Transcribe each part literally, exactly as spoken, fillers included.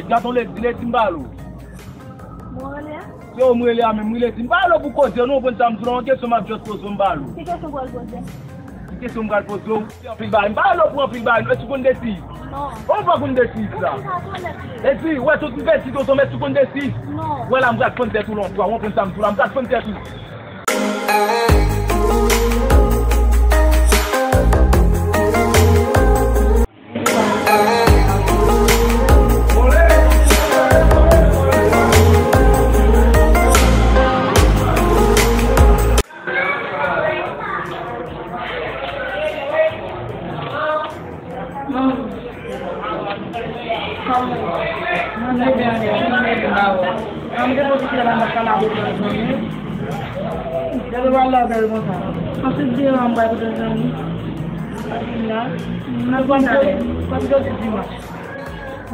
Gason Ledi, Ledi m pale w. Mwen rele a? Se ou m rele a menm, wi Ledi. M pale w pou koze, nou konprann sa m di w la, yon kesyon m ap just poze w, m pale w. Ki kesyon w pral poze? Ki kesyon m pral poze w? Se anpil bagay. M pale w pou anpil bagay, non. Èske w konn Desi? Non. Ou pa konn Desi, sa? Ou konn sa, konn Desi. Epi, wè, tout m pèdi, tonton, èske w konn Desi? Non. Wè la, m pral fann tèt ou lòt fwa, ou konprann sa m di w la, m pral fann tèt ou. Depi w al lakay konsa. Ansuit, demen m pral kote zanmi. Paske la, m ap vin talè. Paske se dimanch.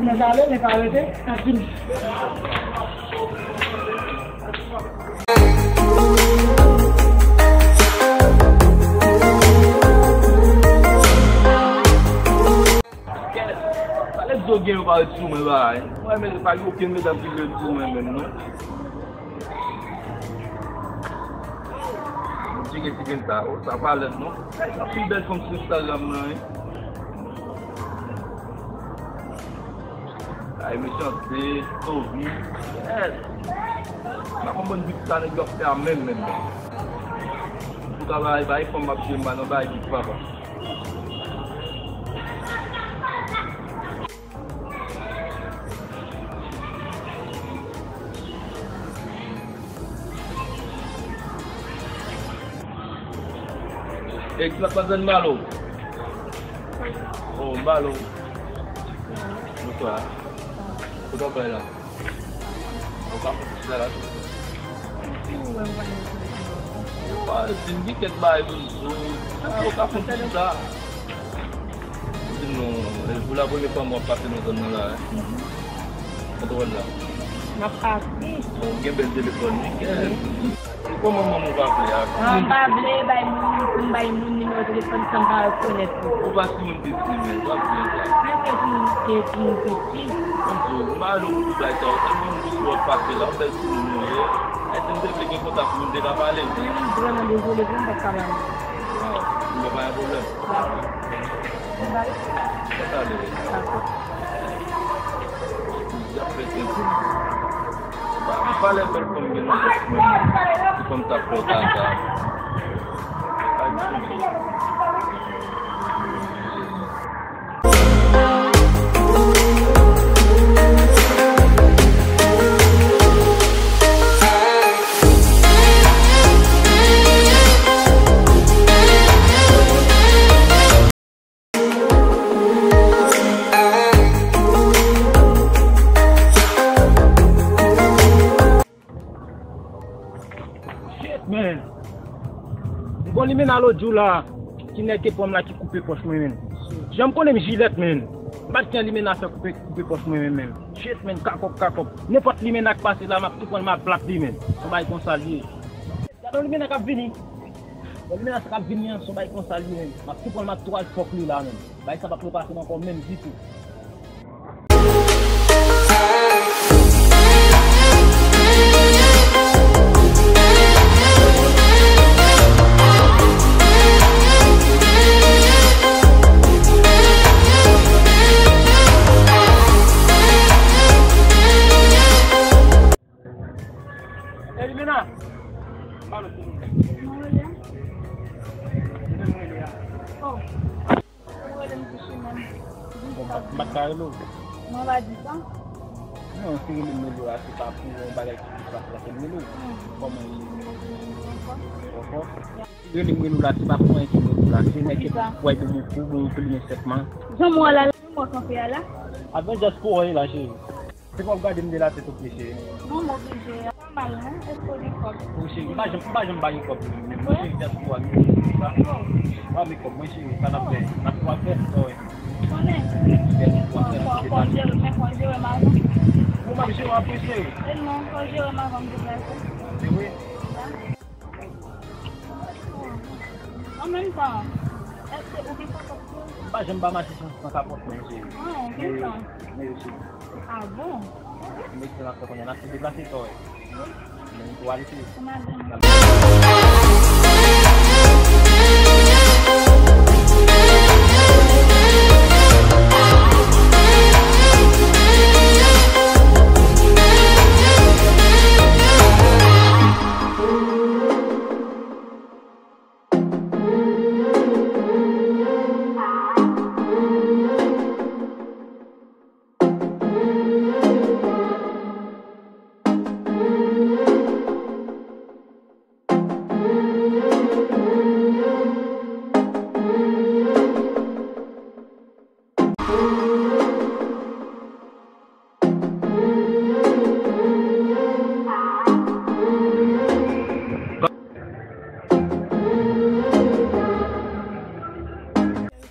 Nèg ale, nèg arete, n ap vini. Kèt! Sa lè zo gen yo pa ret sou mwen, bay. Mwen menm, pa gen okenn medam ki ret sou mwen menm, non. Mwen tcheke ti grenn sa. Oh, sa pa lèd, non. Anpil bèl fanm sou Instagram nan, wi. Ay, Mechante, Toby. Yes. M pa konprann bit sa nèg yo ap fè a menm, menm, menm. Antouka, bay, bay, fanm ap jwe mal nan bay bit, papa. Hey, kisa k pase, Malo? Oh, Malo. Bonswa. Kote w bay la? Ou ka fè ti sa la tou. Ou pa di m gen kèk bagay pou m di w. Ou ka fè ti sa. Ou di non, e pou la premye fwa m wè w ap pase nan zòn nan la, wi. Kote w wè l la? M ap pase. Bon, ou gen bèl telefòn, wi. Kòman manman w pa vle a? Ah, m pa vle bay moun, pou m bay moun nimewo telefòn san m pa rekonèt li. Ou pa timoun piti, men, w ap byen sa. Men se timoun, se timoun piti. Mwen di w, m pa ale pou tout bagay sa yo, sèlman m di w ap pase la, yon bèl timoun ou ye. Èske m te vle gen kontak pou m te ka pale? Wi, m vrèman dezole, pou m pa ka pale. Ah, m pa gen pwoblèm. Dakò. Mwen pale. Dakò. Y ap fè senk jou. Pa, pa lè bèl fanm gen nan tèt mwen. Ti fanm t ap fè w kaka. Pa di. Shit, man. M gon limena lòt jou la, ki nèg te pran m la ki koupe pòch mwen, man. Jan m konnen m jilèt, man. M pa t gen limena fè koupe, koupe pòch mwen, man, man. Shit, man, kakòp, kakòp. Nenpòt limena k pase la, m ap tou pran l, m ap plat li, man. Yon bagay konsa l ye. Gade yon limena k ap vini. Yon limena sa k ap vini an, se yon bagay konsa l ye, man. M ap tou pran l, m ap tou al fòk li la, man. Bagay sa p ap repase m ankò menm ditou. Elimina! Mwen rele a? Mwen rele a? Oh. Ou rele m kouche menm. Bon, m pa, m pa t ka rele w. Mwen pa di sa. Non, si rele m rele w la, se pa pou yon bagay ki pase la, se m rele w. Hmm. Kòman w ye? Ankò? Ankò? Si rele m rele w la, se pa pou anyen ki m rele w la. Se nèg ki wè bon moukou, bon moukou li men sètman. Jan m wè w la, la, menm wè kanpe a la. Avèk dyaspora w ye la, cheri. Se pa w gade m de la tèt o pye, cheri. Non, m oblije. Pa mal, non? Èske w gen kòb? Wi, cheri, m pa janm, m pa janm bay kòb, men mwen, cheri, dyaspora, nou, sa. Wi. Pa gen kòb, mwen, cheri, sa n ap fè? N ap fè, sa w wè. Konnen. Fè, n ap fè, fò, fò w jere, men fò w jere m avan. Bon, m ap jere w apre, cheri. E non, fò w jere m avan m deplase. Se vre? An menm tan, Èske ou gen kapòt tou? M pa janm ba mache san, san kapòt, non, cheri. Ah, ou gen tan. Men, men, cheri. Ah bon? M mete l antre kounye a, n ap deplase, sa w wè. Wi. Men, pou ale, cheri. Pou m ale.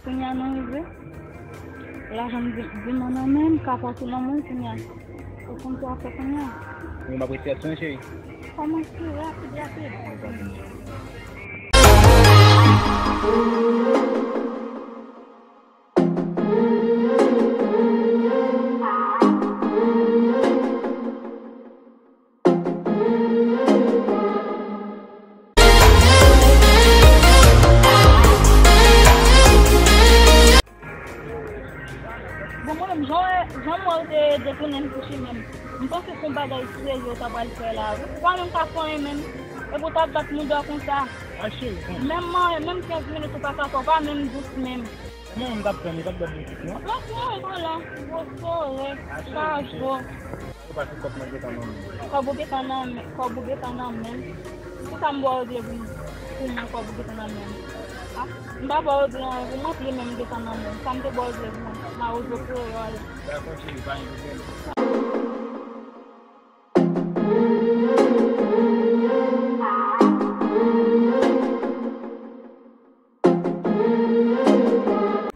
Kounye a nou rive. Lajan m di, di m nan men m, ka pase nan men m kounye a. Ou konn sa w ap fè kounye a. Mwen m ap retire swen, cheri. Kòmanse rapid, rapid. Bon, mwen menm, jan, jan m wè w te detounen m sou chimen m, m panse se yon bagay serye w ta pral fè la wi. Ou pa menm ka fè anyen menm. Epi w t ap bat mouda w konsa. A cheri, bon. Menm manyen, menm kenz minit ou pa ka fè, w pa menm dous menm. Mwen menm m t ap tann li, pa t ba m yon ti non. Mwen fè yon kola, gwo sore, kajo. Ou pa se kòb mwen gentan nan men. Kòb ou gentan nan men, kòb ou gentan nan men. Pou sa m ba w di pou m, pou mwen kòb ou gentan nan men. A, m pa ba w di anyen pou mwen, pli men m gentan nan men. Sa m te ba w di pou mwen, mawozo kreyòl. Dakò, cheri, pa gen pwoblèm.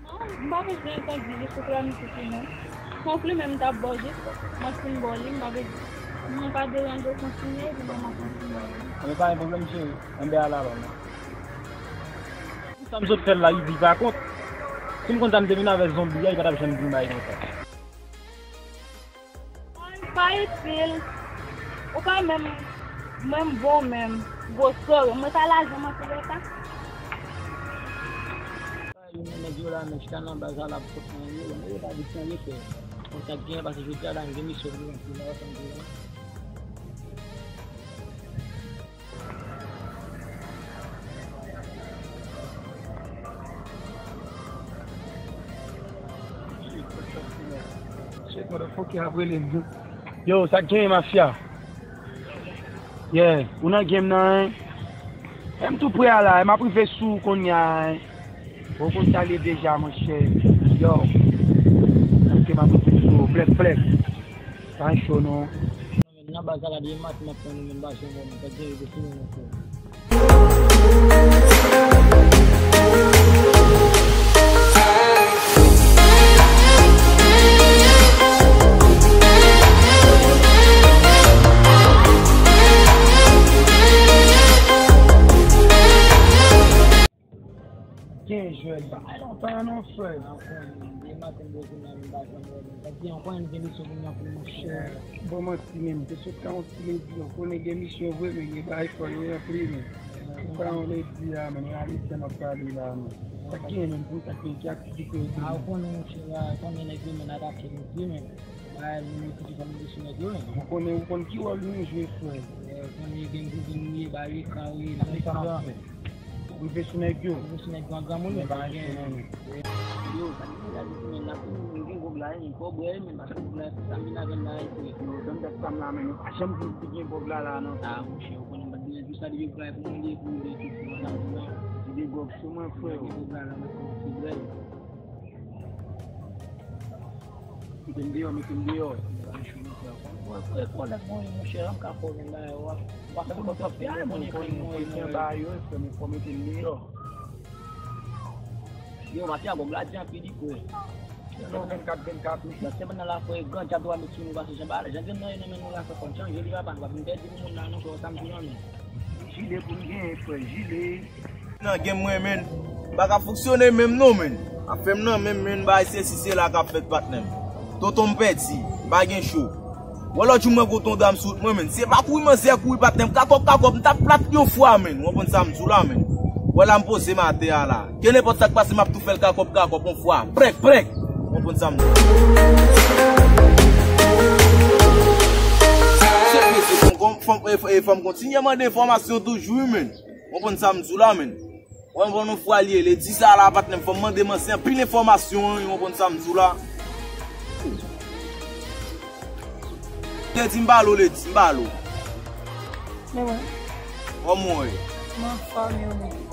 Non, m pa bezwen kondi jis pou planifikasyon non. Fon pli menm m t ap ba w jis, mwen fin ba w li, m pa bezwen. Mwen pa deranje w kontinye, epi mwen m ap kontinye. Anben pa gen pwoblèm cheri, anben ala non. Sa m sot fè l la, li viv akont. Si m konn sa m te vin avè zonbi a, li pa t ap janm vin bay konsa. Mwen pa itil. Ou pa menm, menm bon menm. Gwo sore. Mwen pa lajan mwen pou leta. Youn nan nèg yo la, men chita nan baz la, l ap sot nan yo, men yo pa di sa yo fè. Konn sa k genyen, paske jodi a la, m gen misyon pou m ranpli la, w ap tann la. Shit, motherfucker ap rele m. Yo, sa k genyen, mafya? Yeah, ou nan game nan, hein? M tou prè a la, m ap rive sou ou kounye a, hein? Ou konn sa l ye deja, monchè. Yo, ok, m ap rive sou ou. Flèk, flèk. Pa cho non. Nan baz la, gade maten m ap tann ou menm, pa janm wè m, pa janm wè m. Gen jwèt bay lontan non, frè. Ankò, demen maten m bwè kounye a, m pa janm wè moun. Sa di ankò, m gen misyon pou m ranpli, monchè. Bon, manti menm, te sot ka yon ti ledi, ou konnen gen misyon vre, men gen bagay fò yo ranpli, men. Se pa yon ledi a, men, reyalite m ap pale la, men. Sa k gen menm pou sa k gen, ki aktivite yo gen? A, ou konnen, monchè, la, konnen nèg yo, men, atake nou vre, men. Bagay nou, nou toujou konn misyon nèg yo, men. Ou konnen, ou konn ki wòl nou jwe, frè. Ou konnen gen gouvèn nou ye, ba yo ekran, wi, nan ekran. Rive sou nèg yo. Rive sou nèg yo an granmoun, men pa gen. Yo, sa ki gen la di men la pou nou gen gwòg la, men fò bwè, men pase gwòg la, se sa m vin avè l la, epi. Yo, donn dat pa m la, men nou pa janm di gen gwòg la, la, non. A, monchè, ou konnen m pa t bezwen di sa, depi gwòg la pou mwen, li pou mwen, epi, se sa m di la. Di gen gwòg sou mwen, frè. Gen gwòg la, la, m ap kòmanse bwè l. Mete m deyò, mete m deyò. Mwen frè, kòlèg mwen, monchè, m ka fè w menm bagay, w ap, w ap fè m kòtòp fè a, mwen ekri mwen, mwen. Bagay yo, frè, men fò mete m deyò. Yo, maten an, gwòg la di anpil, wi, frè. Non, vennkat vennkat, wi. Nan semèn nan la, frè, gran djab dwa met sou nou, paske jan ba, jan grenn nan ye nan men nou la, fò n chanje li, papa, nou pa vin pèdi pou moun la, non, frè, sa m di non, men. Jile pou n genyen, frè, jile. Nan gen mwen, menn. M pa ka fonksyone menm non, menn. Afè m nan menm, menn, bay se si se la k ap fèt, patnè m. Tonton m pèdi, m pa gen cho. Wè lòt jou mwen kontan dam sou wout mwen, menn. Se pa kouri manzè kouri, patnè m, kakòp, kakòp, m t ap plat yon fwa, menn. Ou konprann sa m di w la, menn. Wè la m poze m atè a la. Kenenpòt sa k pase, m ap tou fè l kakòp, kakòp, yon fwa. Prèk, prèk. Ou konprann sa m di w. Chèf mesye, fò m, fò m, fò m kontinye mande enfòmasyon toujou, wi, menn. Ou konprann sa m di w la, menn. Ou konprann yon fwa li ye, Ledi sa la, patnè m, fò m mande m ansyen anpil enfòmasyon, wi, ou konprann sa m di w la. Ledi, m ba l ou, Ledi, m ba l ou. Men mwen. Kòman w ye? M anfòm, e ou menm?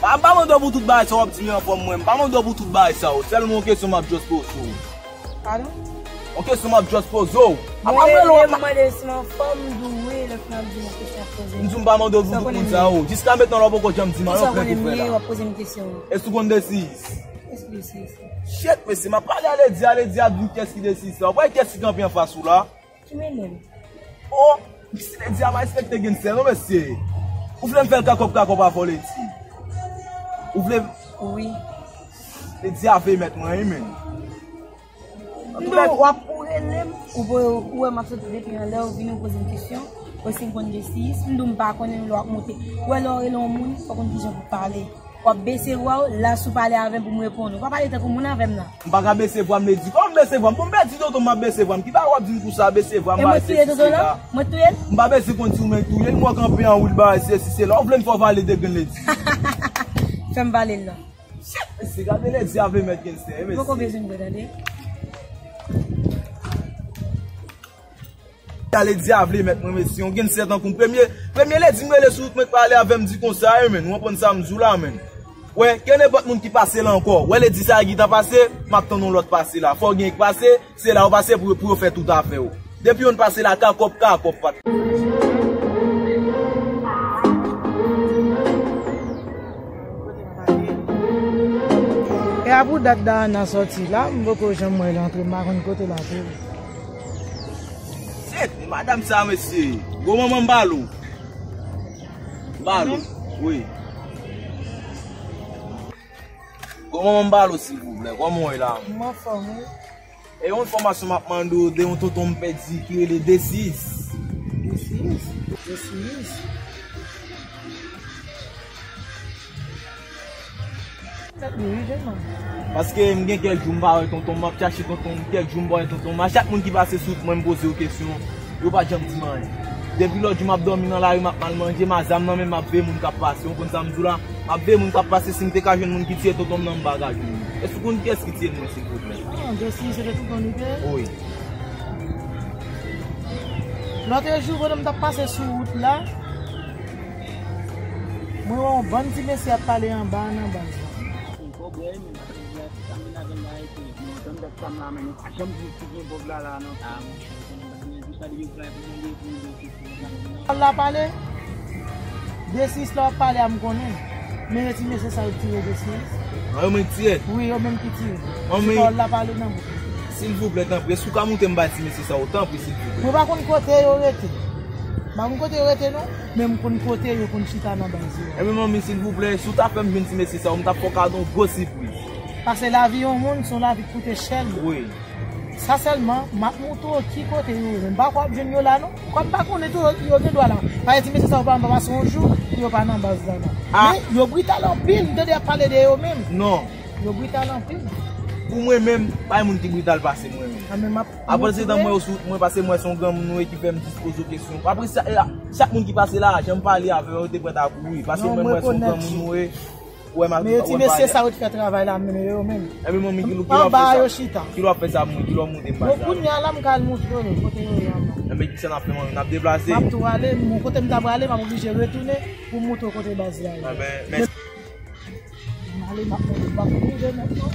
Pa, m pa mande w pou tout bagay sa w ap di m anfòm mwen. M pa mande w pou tout bagay sa yo. Sèlman yon kesyon m ap just poze w. Padon? Yon kesyon m ap just poze w. Apa mwen lè w ap mande si m anfòm, m di w wi, lè fin ap di m yon kesyon ap poze. M di w m pa mande w pou tout moun sa yo. Jiska mentnan la w poko janm di m anyen, ou fè tou fè la. W ap poze m kesyon. Èske w konn Desiyis? Èske Desiyis? Shit, mesye, m ap pale a Ledi a, Ledi a di m kiyès ki Desiyis la. Ou pa wè kiyès ki kanpe anfas ou la? Ki mennen m? Oh, si Ledi a pa respekte gangstè non, mesye. Ou vle m fè l kakòp kakòp avè w, Ledi? Ou vle? Wi. Ledi a vle mèt mwen, wi, menn. Antouka, w ap ou rele m, ou, ou wè m ap soti depi anlè, ou vini, ou poze m kesyon, ou si m konn Desiyis, m di w m pa konnen, lè w ap monte. Ou wè lè w rele yon moun, fò w konn kijan pou w pale. W ap bese vwa w, la si w pale avè m pou m reponn ou. Pa pale tankou moun avè m nan. M pa ka bese vwa m, Ledi. Kòman m bese vwa m? Bon, m pèdi tonton m, m ap bese vwa m. Ki bagay w ap di m konsa, bese vwa m? E mwen ki touye tonton lan? Mwen ki touye l? M pa bezwen konn si w menm ki touye l. M wè w kanpe an wout bagay, se si se la. Ou vle m fè w vale de grenn, Ledi? Fè m vale l non. Shit, mesye, gade Ledi a vle mèt gangstè, mesye. Poko bezwen m tande. Sa Ledi a vle mèt mwen, mesye. Yon gangstè tankou m. Premye, premye Ledi m rele sou wout mwen k pale avè m di konsa, wi, menn. Ou konprann sa m di w la, menn. Wè, kenenpòt moun ki pase la ankò. Wè Ledi sa a gentan pase, m ap tann yon lòt pase la. Fò gen k pase, se la yo pase pou, pou yo fè tout afè yo. Depi youn pase la, kakòp, kakòp, pat. E a pou dat Dayana sòti la, m poko janm wè l antre, m pa konn kote l ap ye. Shit, e madanm sa, mesye. Gwo manman m ba l ou. Ba l ou. Wi. Gwo manman m ba l ou, silvouplè. Kòman w ye la? M anfòm, wi. E yon enfòmasyon m ap mande w de yon tonton m pèdi ki rele Desiyis. Desiyis? Desiyis? Tèt li ri, jèn manm. Paske m gen kèk jou m pa wè tonton m, m ap chache tonton m, kèk jou m pa wè tonton m. A chak moun ki pase sou wout mwen, m poze yo kesyon, yo pa janm di m anyen. Depi lòt jou m ap dòmi nan lari, m ap mal manje, m a zam nan men m, m ap veye moun k ap pase. Ou konn sa m di w la? M ap veye moun k ap pase, si m te ka jwenn moun ki tiye tonton m nan, m pa ka jwenn li. Èske w konn kiyès ki tiye l, mwen, silvouplè? Ah, Desiyis, se te tonton li te ye? Wi. Lòtrejou, pandan m t ap pase sou wout la, mwen wè yon bann ti mesye ap pale anba nan baz la. L ap pale. Desiyis la w ap pale a, m konnen. Men e ti mesye sa yo k tire Desiyis. An, yo menm ki tire? Wi, yo menm ki tire. An, men se pa w l ap pale nan bouch. Silvouplè, tanpri, èske w ka montre m bay ti mesye sa yo, tanpri, silvouplè? Mwen pa konn kote yo rete. M pa konn kote yo rete, non, men m konn kote yo konn chita nan baz yo. Ebyen, manmi, silvouplè, si w ta fè m jwenn ti mesye sa yo, m t ap fè w kado yon gwo sipriz. Paske lavi yon moun, se yon lavi ki koute chè, l ye. Wi. Sa sèlman, m ap montre w ki kote yo ye. M pa kwè w ap jwenn yo la, non. Kòm m pa konnen tou, yo gen dwa la. Paske ti mesye sa yo pa, pa pase yon jou, pou yo pa nan baz la, non. Ah. Men, yo brital anpil, m tande y ap pale de yo menm. Non. Yo brital anpil. Pou mwen menm, pa gen moun ki brital pase mwen menm. A, men m ap Apre se tan mwen yo sou wout mwen, paske mwen se yon granmoun ou ye ki fè m dispoze w kesyon. Apre sa, e, chak moun ki pase la, jan m pale avè yo, yo te prèt a kouri. Paske mwen, mwen se yon granmoun ou ye. Ou wè m ap, men ti mesye sa yo t fè travay la, men yo menm. Ebyen, manmi, ki lou, ki lou ap fè sa? Anba yo chita. Ki lou ap fè sa, mwen, ki lou ap monte m baz la? Bon, kounye a la, m ka al montre w kote yo ye anba. Ebyen, kisa n ap fè, manmi? N ap deplase? M ap tou ale, men kote m ta prale, m ap oblije retounen pou m montre w kote baz la ye. Ebyen, mèsi. M ale, m ap monte, m ap rive mentnan.